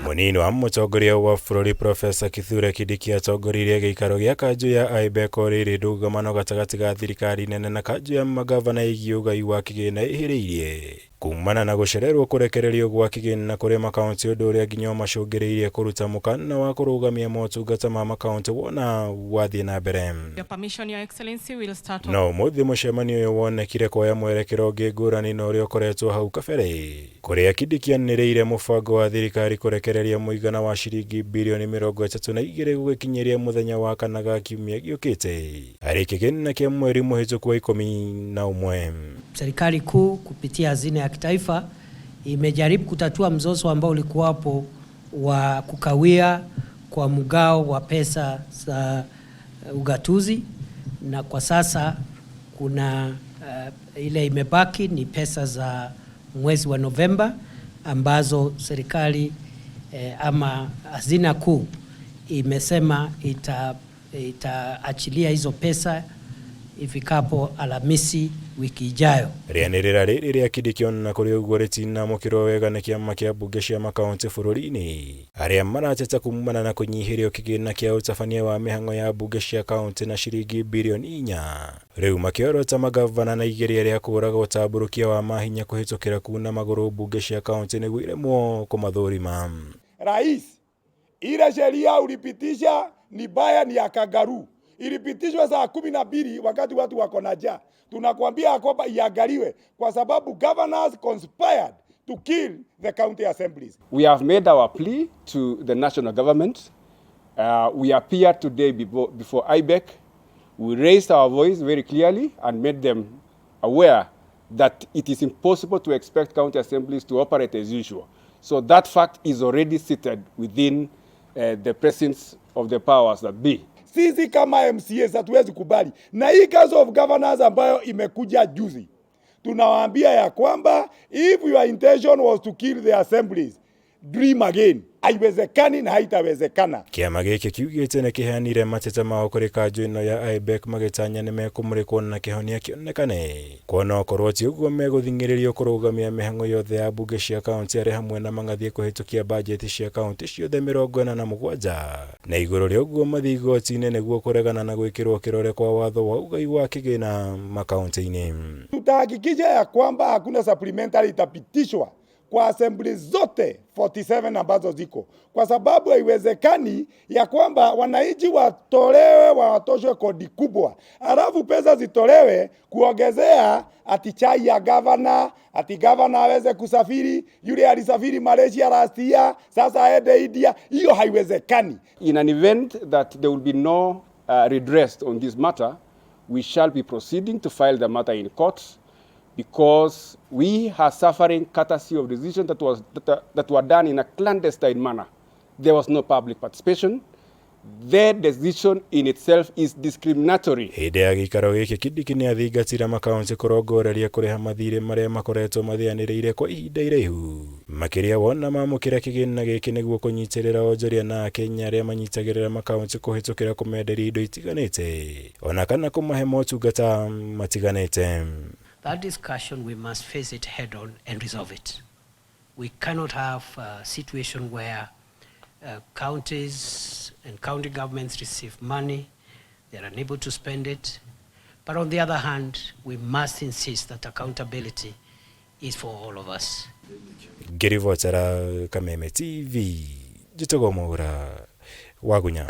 Mũnini wa mũtongoria wa bũrũri Profesa Kithure Kindiki atongoririe gĩikaro gĩa kanjũ ya IBEC o rĩrĩ ndũgamano gatagatĩ ga thirikari nene na kanjũ ya magavana ĩgiĩ ũgai wa kĩgĩna ĩhĩrĩirie kumana na gũcererwo kũrekererio gwa kĩgĩna kũrĩ makaunti, ũndũ ũrĩa nginya ũmacũngĩrĩirie kũruta mũkana wa kũrũgamia motungata ma makaunti wona wathiĩ na mbere. Your permission, Your Excellency, we'll start off. No ũmũthĩ mũcemanio ũyũ wonekire kuoya mwerekero ũngĩ ngũrani na ũrĩa ũkoretwo hau kabere, kũrĩa Kindiki anĩrĩire mũbango wa thirikari kũrekereria mũigana wa ciringi birioni 32 gũgĩkinyĩria mũthenya wa kana ga kiumia gĩũkĩte harĩ kĩgĩna kĩa mweri mũhĩtũku wa 11. Serikali kuu kupitia hazina ya kitaifa imejaribu kutatua mzozo ambao ulikuwapo wa kukawia kwa mgao wa pesa za ugatuzi, na kwa sasa kuna ile imebaki ni pesa za mwezi wa Novemba ambazo serikali ama hazina kuu imesema itaachilia hizo pesa ifikapo Alhamisi wiki ijayo. Rĩanĩrĩra rĩrĩ rĩa Kindiki ona kũrĩ ũguo rĩtinamũkĩrwo wega nĩ kĩama kĩa mbunge cia makaunti bũrũri-inĩ, arĩa marateta kumana na kũnyihĩrio kĩgĩna kĩa ũtabania wa mĩhang'o ya mbunge cia kaunti na ciringi birioni 4, rĩu makĩorota magavana na igeria rĩa kũraga ũtambũrũkia wa mahinya kũhĩtũkĩra kuna magũrũ mbunge cia kaunti nĩguo iremwo kũmathũrima. Rais, ile sheria ulipitisha ni baya, ni ya kangaroo. Ilipitishwa saa 12 wakati watu wako na njaa. Tunakwambia kwamba iangaliwe kwa sababu governors conspired to kill the county assemblies. We have made our plea to the national government. We appeared today before IBEC. We raised our voice very clearly and made them aware that it is impossible to expect county assemblies to operate as usual. So that fact is already seated within the presence of the powers that be. Sisi kama MCAs hatuwezi kubali. Na hii Council of Governors ambayo imekuja juzi, tunawaambia ya kwamba if your intention was to kill the assemblies, dream again. Haiwezekani na haitawezekana. Kĩama gĩkĩ kiugĩte nĩ kĩheanire mateta mao kũrĩ kanjũ ĩno ya IBEC, magĩtanya nĩ mekũmũrĩkwo na kĩhonia kĩonekane, kuona okorwo ti ũguo megũthing'ĩrĩrio kũrũgamia mĩhang'o yothe ya mbunge cia kaunti arĩ hamwe na mang'athie kũhĩtũkia bajeti cia kaunti ciothe 47, na igũrũ rĩa ũguo mathiĩ igoti-inĩ nĩguo kũregana na gwĩkĩrwo kĩrore kwa watho wa ũgai wa kĩgĩna makaunti-inĩ. Tutahakikisha ya kwamba hakuna supplementary itapitishwa kwa assembly zote 47 ambazo ziko, kwa sababu haiwezekani ya kwamba wananchi watolewe watoshwe kodi kubwa, alafu pesa zitolewe kuongezea ati chai ya governor, ati governor aweze kusafiri. Yule alisafiri Malaysia last year, sasa aende India. Hiyo haiwezekani. In an event that there will be no redress on this matter, we shall be proceeding to file the matter in court, because we are suffering courtesy of decisions that were done in a clandestine manner. There was no public participation. The decision in itself is discriminatory. Hĩndĩ ya gĩikaro gĩkĩ, Kindiki nĩ athingatire makaunti kũrongoreria kũrĩha mathirĩ marĩa makoretwo mathianĩrĩire kwa ihinda iraihu, makĩria wona mamũkĩra kĩgĩna gĩkĩ nĩguo kũnyitĩrĩra onjoria na akenya arĩa manyitagĩrĩra makaunti kũhĩtũkĩra kũmenderia indo itiganĩte ona kana kũmahe motungata matiganĩte. That discussion, we must face it head on and resolve it. We cannot have a situation where counties and county governments receive money, they are unable to spend it. But on the other hand, we must insist that accountability is for all of us. Ngĩribotera Kameme TV, njĩtagwo Mwaura Wagunya.